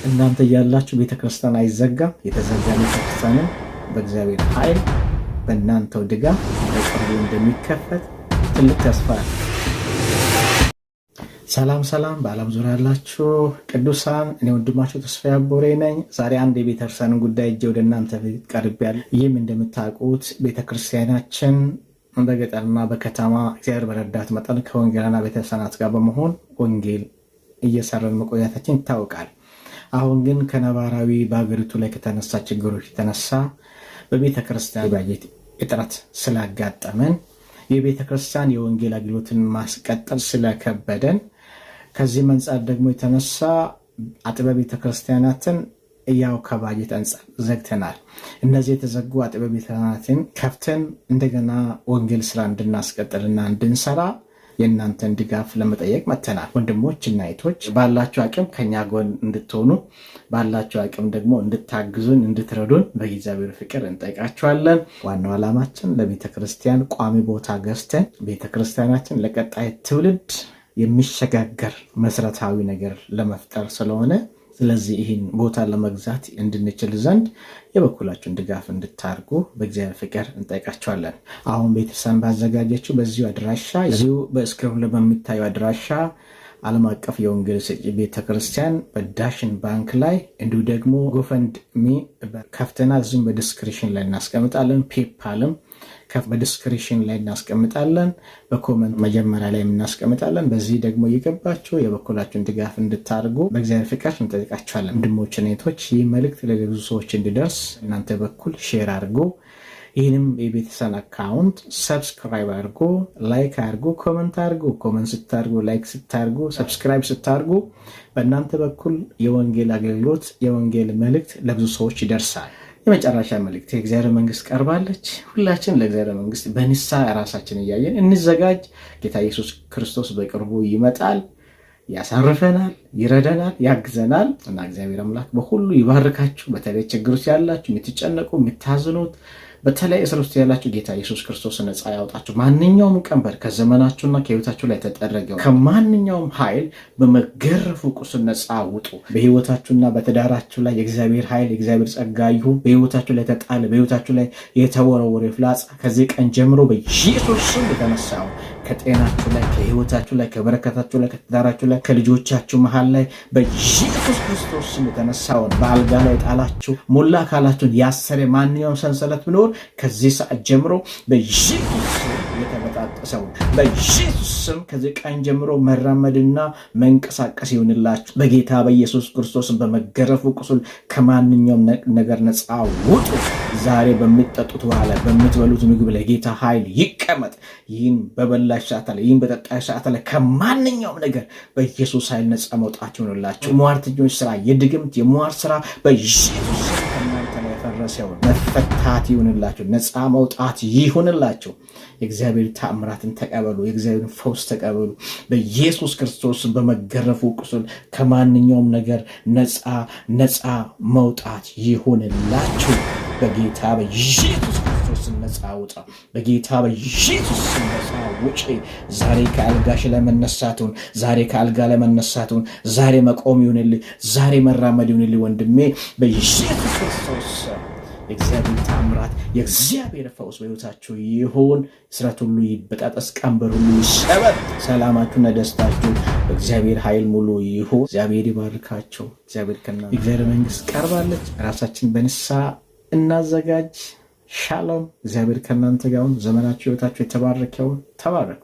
እናንተ እያላችሁ ቤተክርስቲያን አይዘጋም። የተዘጋ ቤተክርስቲያንም በእግዚአብሔር ኃይል በእናንተው ድጋፍ በቅርቡ እንደሚከፈት ትልቅ ተስፋ አለ። ሰላም ሰላም፣ በዓለም ዙሪያ ያላችሁ ቅዱሳን፣ እኔ ወንድማችሁ ተስፋዬ አቦሬ ነኝ። ዛሬ አንድ የቤተክርስቲያንን ጉዳይ እጄ ወደ እናንተ ቀርቤያለሁ። ይህም እንደምታውቁት ቤተክርስቲያናችን በገጠርና በከተማ እግዚአብሔር በረዳት መጠን ከወንጌላና ቤተክርስቲያናት ጋር በመሆን ወንጌል እየሰራን መቆየታችን ይታወቃል። አሁን ግን ከነባራዊ በሀገሪቱ ላይ ከተነሳ ችግሮች የተነሳ በቤተክርስቲያን የባጀት እጥረት ስላጋጠመን የቤተክርስቲያን የወንጌል አገልግሎትን ማስቀጠል ስለከበደን ከዚህም አንጻር ደግሞ የተነሳ አጥቢያ ቤተክርስቲያናትን ያው ከባጀት አንጻር ዘግተናል። እነዚህ የተዘጉ አጥቢያ ቤተክርስቲያናትን ከፍተን እንደገና ወንጌል ስራ እንድናስቀጥልና እንድንሰራ የእናንተን ድጋፍ ለመጠየቅ መጥተናል። ወንድሞች እና እህቶች ባላችሁ አቅም ከኛ ጎን እንድትሆኑ ባላችሁ አቅም ደግሞ እንድታግዙን፣ እንድትረዱን በእግዚአብሔር ፍቅር እንጠይቃችኋለን። ዋናው ዓላማችን ለቤተ ክርስቲያን ቋሚ ቦታ ገዝተን ቤተ ክርስቲያናችን ለቀጣይ ትውልድ የሚሸጋገር መሰረታዊ ነገር ለመፍጠር ስለሆነ ስለዚህ ይህን ቦታ ለመግዛት እንድንችል ዘንድ የበኩላችሁን ድጋፍ እንድታርጉ በእግዚአብሔር ፍቅር እንጠይቃችኋለን። አሁን ቤተክርስቲያን ባዘጋጀችው በዚሁ አድራሻ እዚሁ በ screen ላይ በሚታዩ አድራሻ ዓለም አቀፍ የወንጌል ሰጪ ቤተክርስቲያን በዳሽን ባንክ ላይ እንዲሁ ደግሞ GoFundMe ከፍተናል። እዚሁም በ description ላይ እናስቀምጣለን። PayPal ም በ description ላይ እናስቀምጣለን። በ comment መጀመሪያ ላይ እናስቀምጣለን። በዚህ ደግሞ እየገባችሁ የበኩላችሁን ድጋፍ እንድታደርጉ በእግዚአብሔር ፍቅር እንጠይቃችኋለን። ወንድሞች እህቶች፣ ይህ መልእክት ለብዙ ሰዎች እንዲደርስ እናንተ በኩል share አድርጉ። ይህንም የቤተሰብ account subscribe አድርጎ like አድርጎ comment አድርጎ comment ስታርጉ like ስታርጉ subscribe ስታርጉ በእናንተ በኩል የወንጌል አገልግሎት የወንጌል መልእክት ለብዙ ሰዎች ይደርሳል። የመጨረሻ መልእክት የእግዚአብሔር መንግስት ቀርባለች። ሁላችን ለእግዚአብሔር መንግስት በንስሐ ራሳችን እያየን እንዘጋጅ። ጌታ ኢየሱስ ክርስቶስ በቅርቡ ይመጣል፣ ያሳርፈናል፣ ይረዳናል፣ ያግዘናል እና እግዚአብሔር አምላክ በሁሉ ይባርካችሁ። በተለይ ችግር ውስጥ ያላችሁ የምትጨነቁ፣ የምታዝኑት በተለይ እስር ውስጥ ያላችሁ ጌታ ኢየሱስ ክርስቶስ ነፃ ያውጣችሁ። ማንኛውም ቀንበር ከዘመናችሁና ከህይወታችሁ ላይ ተጠረገው ከማንኛውም ኃይል በመገረፉ ቁስል ነፃ ውጡ። በህይወታችሁና በትዳራችሁ ላይ የእግዚአብሔር ኃይል የእግዚአብሔር ጸጋ ይሁን። በህይወታችሁ ላይ ተጣለ፣ በህይወታችሁ ላይ የተወረወረ ፍላጻ ከዚህ ቀን ጀምሮ በኢየሱስ ስም የተነሳው ከጤናችሁ ላይ ከህይወታችሁ ላይ ከበረከታችሁ ላይ ከትዳራችሁ ላይ ከልጆቻችሁ መሃል ላይ በኢየሱስ ክርስቶስ ስም የተነሳውን በአልጋ ላይ ጣላችሁ ሞላ አካላችሁን ያሰረ ማንኛውም ሰንሰለት ቢኖር ከዚህ ሰዓት ጀምሮ በኢየሱስ ስም የተበጣጠሰውን በኢየሱስ ስም ከዚህ ቀን ጀምሮ መራመድና መንቀሳቀስ ይሁንላችሁ። በጌታ በኢየሱስ ክርስቶስ በመገረፉ ቁስል ከማንኛውም ነገር ነፃ ውጡ። ዛሬ በምትጠጡት ውሃ ላይ በምትበሉት ምግብ ላይ ጌታ ኃይል ይቀመጥ። ይህን በበላሽ ሰዓት ላይ ይህን በጠጣሽ ሰዓት ላይ ከማንኛውም ነገር በኢየሱስ ኃይል ነፃ መውጣት ይሁንላችሁ። የሟርተኞች ስራ፣ የድግምት የሟርት ስራ በኢየሱስ ስም ከእናንተ ላይ የፈረሰ ይሁን። መፈታት ይሁንላችሁ። ነፃ መውጣት ይሁንላችሁ። የእግዚአብሔር ተአምራትን ተቀበሉ። የእግዚአብሔርን ፈውስ ተቀበሉ። በኢየሱስ ክርስቶስ በመገረፉ ቁስል ከማንኛውም ነገር ነፃ ነፃ መውጣት ይሁንላችሁ። በጌታ በኢየሱስ ክርስቶስ ነፃ ውጣ። በጌታ በኢየሱስ ነፃ ውጪ። ዛሬ ከአልጋሽ ላይ መነሳቱን፣ ዛሬ ከአልጋ ላይ መነሳቱን፣ ዛሬ መቆም ይሁንልህ፣ ዛሬ መራመድ ይሁንልህ ወንድሜ በኢየሱስ ክርስቶስ የእግዚአብሔር ታምራት የእግዚአብሔር ፈውስ በሕይወታችሁ ይሁን። እስራት ሁሉ ይበጣጠስ፣ ቀንበር ሁሉ ይሰበር። ሰላማችሁና ደስታችሁ በእግዚአብሔር ኃይል ሙሉ ይሁን። እግዚአብሔር ይባርካቸው። እግዚአብሔር ከና የእግዚአብሔር መንግስት ቀርባለች። ራሳችን በንስሐ እናዘጋጅ። ሻሎም። እግዚአብሔር ከእናንተ ጋር ይሁን። ዘመናችሁ ሕይወታችሁ የተባረከ ይሁን። ተባረኩ።